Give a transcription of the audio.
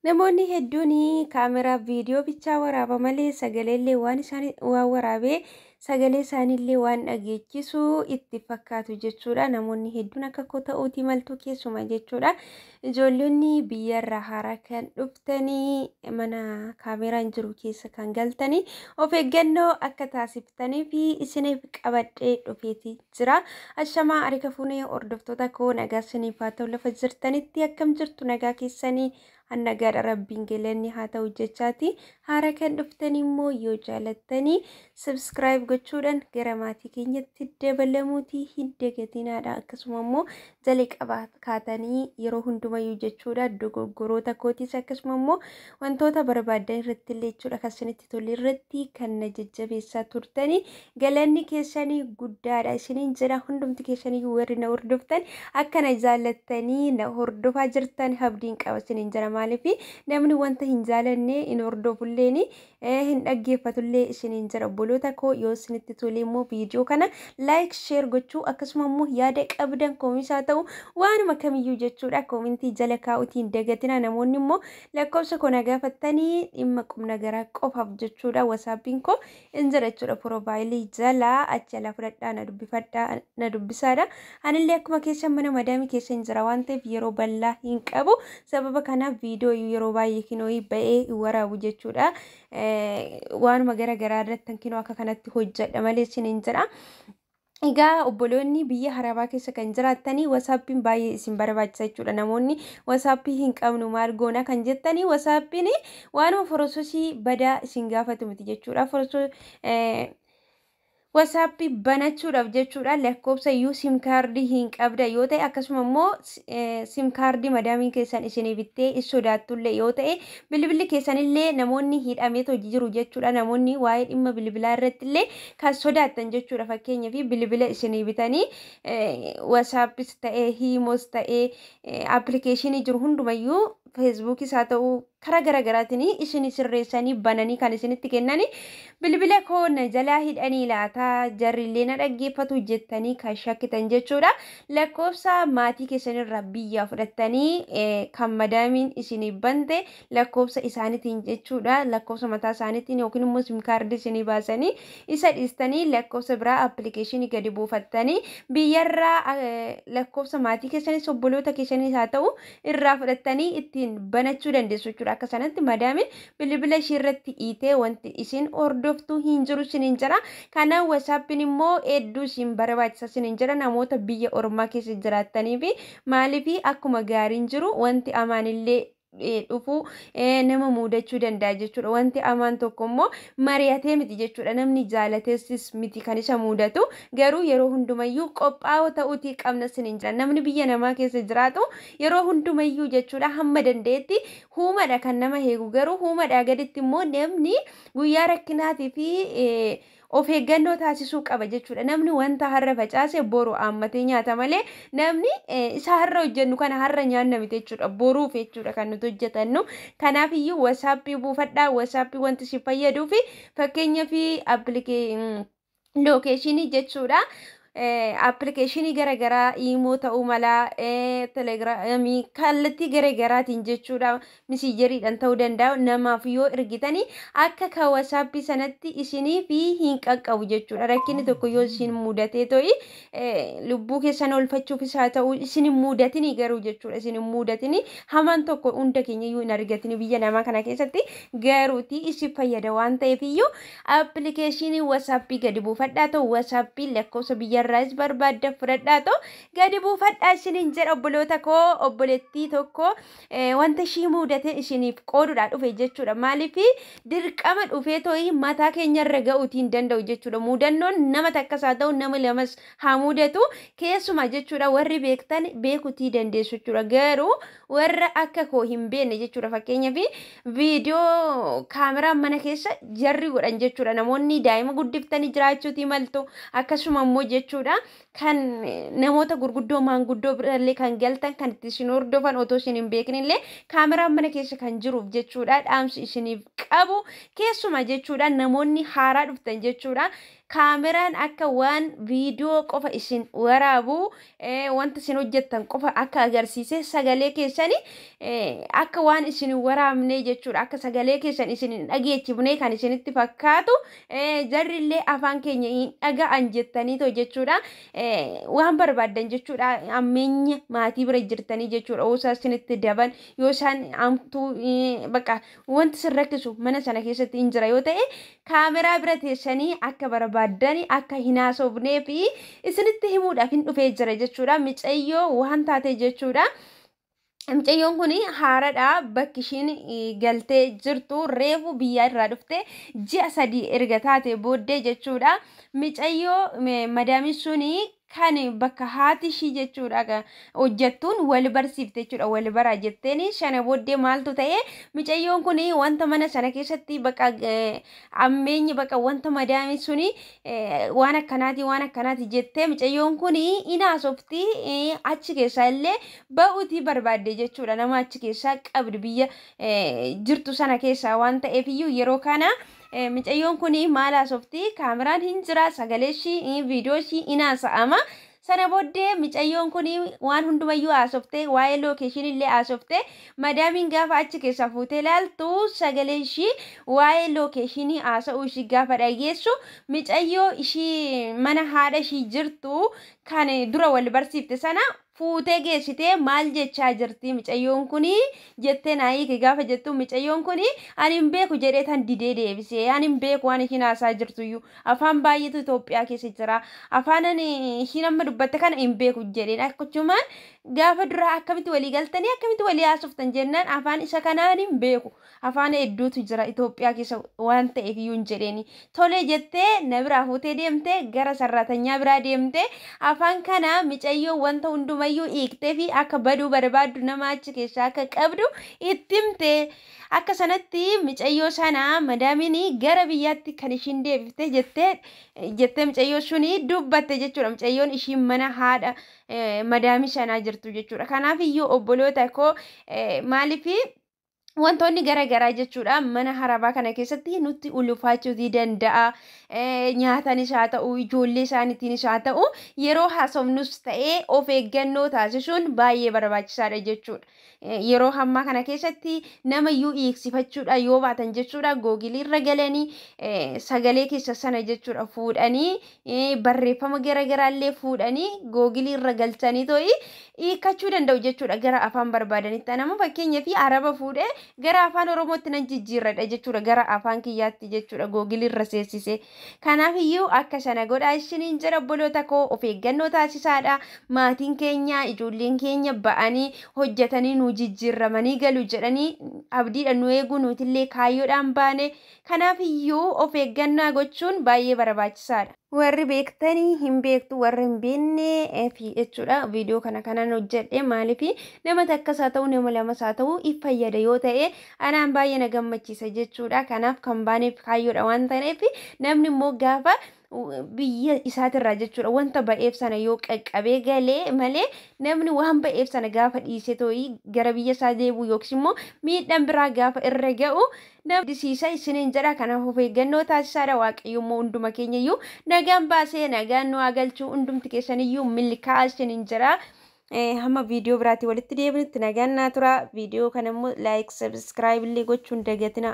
Namoonni hedduun kaameraa viidiyoo bichaa waraaba malee sagaleellee waan isaan waan waraabee sagalee isaaniillee waan dhageechisu itti fakkaatu jechuudha. Namoonni hedduun akka koo ta'uutii maltuu keessuma jechuudha. Ijoollonni biyyarraa haaraa kan dhuftanii mana kaameraan jiru keessa kan galtanii of eeggannoo akka taasiftanii fi isiniif qabadhee dhufeeti jira. Ashamaa harka fuunee hordoftoota koo, nagaa isiniif haa ta'u. Lafa jirtanitti akkam jirtu? Nagaa keessanii? Nagaadha, Rabbiin galanni haa ta'u jechaati. Haara kan dhuftan immoo yoo jaalattanii subscribe gochuudhaan gara maatii keenyatti dabalamuutii hin dagatinaadha. Akkasuma immoo jalqaba kaatanii yeroo hundumayyuu jechuudha dogoggoroota kootiis akkasuma immoo wantoota barbaadan irratti illee jechuudha kan isinitti tole irratti kan na jajjabeessaa turtanii galanni keessanii guddaadha isiniin jedha. Hundumti keessanii warri na hordoftan akka na jaallattanii na hordofaa jirtan abdiin qaba isiniin jedha. Maaliif namni wanta hin jaalanne hin hordofulleen hin dhaggeeffatullee isiniin jedha. Obboloota koo, yoo isinitti tole immoo viidiyoo kana like, share gochuu, akkasuma immoo yaada qabdan koomisaa ta'u waanuma kamiyyuu jechuudha koomintii jala kaa'uutiin dagatina. Namoonni immoo lakkoofsa koo na gaafattanii dhimma qubna garaa qofaaf jechuudha, WhatsAppiin koo hin jira jechuudha profile jala, achi ala fudhadhaa, na dubbifadhaa, na dubbisaadha. Anillee akkuma keessan mana madaamii keessa hin jira waan ta'eef yeroo bal'aa hin qabu. Sababa kanaaf viidiyoo yeroo baay'ee kinoo ba'ee waraabu jechuudha. Waanuma gara garaa irratti kinoo akka kanatti hojjedha malee isiniin jedha. Egaa obboloonni biyya harabaa keessa kan jiraattanii WhatsAppiin baay'ee isin barbaachisa jechuudha. Namoonni WhatsAppii hin qabnu maal goona kan jettanii, WhatsAppiin waanuma process badaa isin gaafatu miti jechuudha. WhatsAppii banachuudhaaf jechuudha lakkoofsa iyyuu SIM card hin qabda yoo ta'e, akkasuma immoo SIM card madaamiin keessan isinii bittee sodaattullee yoo ta'e, bilbilli keessanillee namoonni hidhameetoo jiru jechuudha. Namoonni waa'ee dhimma bilbilaa irratti illee kan sodaattan jechuudha. Fakkeenyaaf bilbila isinii bitanii WhatsAppis ta'ee, Imos ta'ee, application jiru hundumayyuu, Facebookis haa ta'u, karaa garaagaraatiin isin sirreessanii bananii kan isinitti kennani, bilbila koo na jalaa hidhanii laataa, jarrillee na dhaggeeffatu jettanii kan shakkitan jechuudha. Lakkoofsa maatii keessanirraa biyyaa fudhattanii kan madaamiin isinii bante lakkoofsa isaaniitiin jechuudha. Lakkoofsa mataa isaaniitiin yookiin immoo SIM card isinii baasanii isa dhiistanii lakkoofsa biraa application gadi buufattanii biyyarraa lakkoofsa maatii keessanis obboloota keessanis haa ta'u irraa fudhattanii ittiin banachuu dandeessu jechuudha. Akka sanatti madaamiin bilbila ishii irratti hiitee wanti isin hordoftuu hin jiru isiniin jira. Kanaaf WhatsAppiin immoo hedduu isin barbaachisa isiniin jira namoota biyya ormaa keessa jiraattanii fi maaliif akkuma gaariin jiru wanti amaanillee dhufuu nama mudachuu danda'a jechuudha. Wanti amaan tokko immoo mari'atee miti jechuudha. Namni jaalateessis miti kan isa mudatu, garuu yeroo hundumayyuu qophaa'oo ta'uutii qabna isiniin jira. Namni biyya namaa keessa jiraatu yeroo hundumayyuu jechuudha hamma danda'etti huumadha kan nama eegu, garuu huumadhaa gaditti immoo namni guyyaa rakkinaatii fi of eeggannoo taasisuu qaba jechuudha. Namni wanta har'a facaase boru haammatee nyaata malee namni isa har'a hojjennu kana har'a nyaanna miti jechuudha. Boruuf jechuudha kan nuti hojjetannu. Kanaaf iyyuu WhatsAppii buufadhaa. WhatsAppii wanti si fayyaduu fi fakkeenyaaf location jechuudha. Application garaagaraa Imo ta'uu mala, Telegramii, kallattii garaagaraatiin jechuudha, Messengeriidhaan ta'uu danda'a, namaaf yoo ergitanii akka kan WhatsAppii sanatti isinii fi hin qaqqabu jechuudha. Rakkinni tokko yoo isin mudatee to'i lubbuu keessan oolfachuufis haa ta'u, isin hin mudatinii garuu jechuudha, isin hin mudatinii, hamaan tokko hunda keenya iyyuu hin argatini biyya namaa kana keessatti, garuuti isin fayyada waan ta'eef iyyuu application WhatsAppii gadi buufadhaa ta'u, WhatsAppii lakkoofsa biyyarraas barbaadda fudhadhaa ta'u gadi buufadhaa isiniin jedha. Obboloota koo, obboleettii tokko wanta ishii mudate isiniif qooduudhaa dhufe jechuudha. Maaliif dirqama dhufee to'ii mataa keenyarra ga'uutii hin danda'u jechuudha. Mudannoon nama takkas haa ta'u, nama lamas haa mudatu, keessumaa jechuudha warri beektan beekuutii dandeessu jechuudha. Garuu warra akka koo hin beekne jechuudha, fakkeenyaaf viidiyoo kaameraan mana keessa jarri godhan jechuudha. Namoonni daa'ima guddiftanii jiraachuutii maltu, akkasuma immoo jechuudha kan namoota gurguddoo maanguddoo birallee kan galtan kan itti isin hordofan otoo isin hin beeknillee kaameraan mana keessa kan jiruuf jechuudha. Dhaamsi isiniif qabu keessuma jechuudha namoonni haaraa dhuftan jechuudha. Kaameraan akka waan viidiyoo qofa isin waraabu, wanta isin hojjettan qofa akka agarsiise, sagalee keessani akka waan isin waraabne jechuudha. Akka sagalee keessan isin hin dhageechifne kan isinitti fakkaatu, jarri illee afaan keenya hin dhaga'an jettaniitoo jechuudha. Waan barbaaddan jechuudha. Ammeenya maatii bira jirtanii jechuudha. Yoo isaan isinitti daban, yoo isaan amtuu bakka wanti isin rakkisu mana sana keessatti hin jira yoo ta'e, kaameraa bira teessanii akka barbaaddani akka hin haasofnee fi isinitti himuudhaaf hin dhufee jira jechuudha. Micayyoo waan taate jechuudha. Mucayyoon kun haaradha, bakki ishiin galtee jirtu reefu biyya irraa dhufte, ji'a 3 erga taate booddee jechuudha. Micayyoo madaamiin suni kan bakka haati ishii jechuudha hojjettuun wal barsiifte jechuudha, wal baraa jetteen. Sana booddee maaltu ta'e? Mucayyoon kun wanta mana sana keessatti bakka ammeenyi, bakka wanta madaamiin suni waan akkanaati waan akkanaati jettee mucayyoon kun inaasofti, achi keessaa illee ba'uutii barbaadde jechuudha. Nama achi keessaa qabdu biyya jirtu sana keessaa waan ta'eef iyyuu, yeroo kana mucayyoon kun maal haasofti? Kaameraan hin jira, sagalee ishii, viidiyoo ishii in haasa'ama. Sana booddee mucayyoon kun waan hundumayyuu haasoftee, waa'ee location illee haasoftee, madaamiin gaafa achi keessaa fuutee ilaaltu, sagalee ishii waa'ee location haasa'uu ishii gaafa dhageessu, mucayyoo ishii mana haadha ishii jirtu kan dura wal barsiifte sana fuutee geessitee, maal jechaa jirti mucayyoon kun jettee naa hiike gaafa jettu, mucayyoon kun ani hin beeku jedhee tan didee deebisee, ani hin beeku waan ishiin haasaa jirtuyyuu, afaan baay'eetu Itoophiyaa keessa jira, afaan ani ishiin amma dubbatte kana hin beeku jedheen. Akkachumaan gaafa duraa akkamitti walii galtanii, akkamitti walii haasoftan jennaan, afaan isa kanaan hin beeku, afaan hedduutu jira Itoophiyaa keessa waan ta'eef iyyuu hin jedheeni. Tolee jettee na biraa fuutee deemtee gara sarraatanyaa biraa deemtee, afaan kana micayyoo wanta hundumayyuu hiiktee fi akka baduu barbaaddu, nama achi keessaa akka qabdu itti himte. Akka sanatti micayyoo sana madaamiin gara biyyaatti kan ishiin deebifte jettee micayyoo suni dubbatte jechuudha. Micayyoon ishiin mana haadha madaamii sanaa jirtu jechuudha. Kanaaf iyyuu obboloota koo, maaliif wantoonni garaagaraa jechuudha mana harabaa kana keessatti nutti ulfaachuutii danda'a. Nyaatanis haa ta'u, ijoollee isaaniitiinis haa ta'u, yeroo haasofnus ta'ee of eeggannoo taasisuun baay'ee barbaachisaadha jechuudha. Yeroo ammaa kana keessatti namayyuu hiiksifachuudha yoo baatan jechuudha, Google irra galanii sagalee keessa sana jechuudha fuudhanii, barreeffama garaagaraallee fuudhanii Google irra galchanii to'i hiikkachuu danda'u jechuudha gara afaan barbaadanitti. Nama fakkeenyaaf Araba fuudhee gara afaan Oromootti nan jijjiirradha jechuudha, gara afaan kiyyaatti jechuudha, Google irra seessise. Kanaaf iyyuu akka sana godhaa isiniin jira, obboloota koo, of eeggannoo taasisaadha. Maatiin keenya, ijoolleen keenya ba'anii hojjetanii nu jijjiirramanii galu jedhanii abdiidhaan nu eeguu, nutillee kaayyoodhaan baane. Kanaaf iyyuu of eeggannaa gochuun baay'ee barbaachisaadha. Warri beektanii hin beektu, warri hin beekne fi jechuudha viidiyoo kana kanan hojjedhe maaliif nama takkas haa ta'u, nama lamas haa ta'u, if fayyada yoo ta'e anaan baay'ee na gammachiisa jechuudha. Kanaaf kan baaneef kaayyoodha waan ta'eef, namni immoo gaafa biyya isaatirraa jechuudha wanta ba'eef sana yoo qaqqabee galee malee, namni waan ba'eef sana gaafa dhiisee too'ii gara biyya isaa deebi'u yookiis immoo miidhaan biraa gaafa irra ga'u nama disiisa isiniin jedha. Kanaaf of eeggannoo taasisaadha. Waaqayyo immoo hunduma keenya iyyuu nagaan baasee nagaan nu haa galchuu, hundumti keessaniyyuu milkaa'aa isiniin jedha. Hamma viidiyoo biraatti walitti deebinutti nagaan naa tura. Viidiyoo kana immoo like, subscribe illee gochuun dagatina.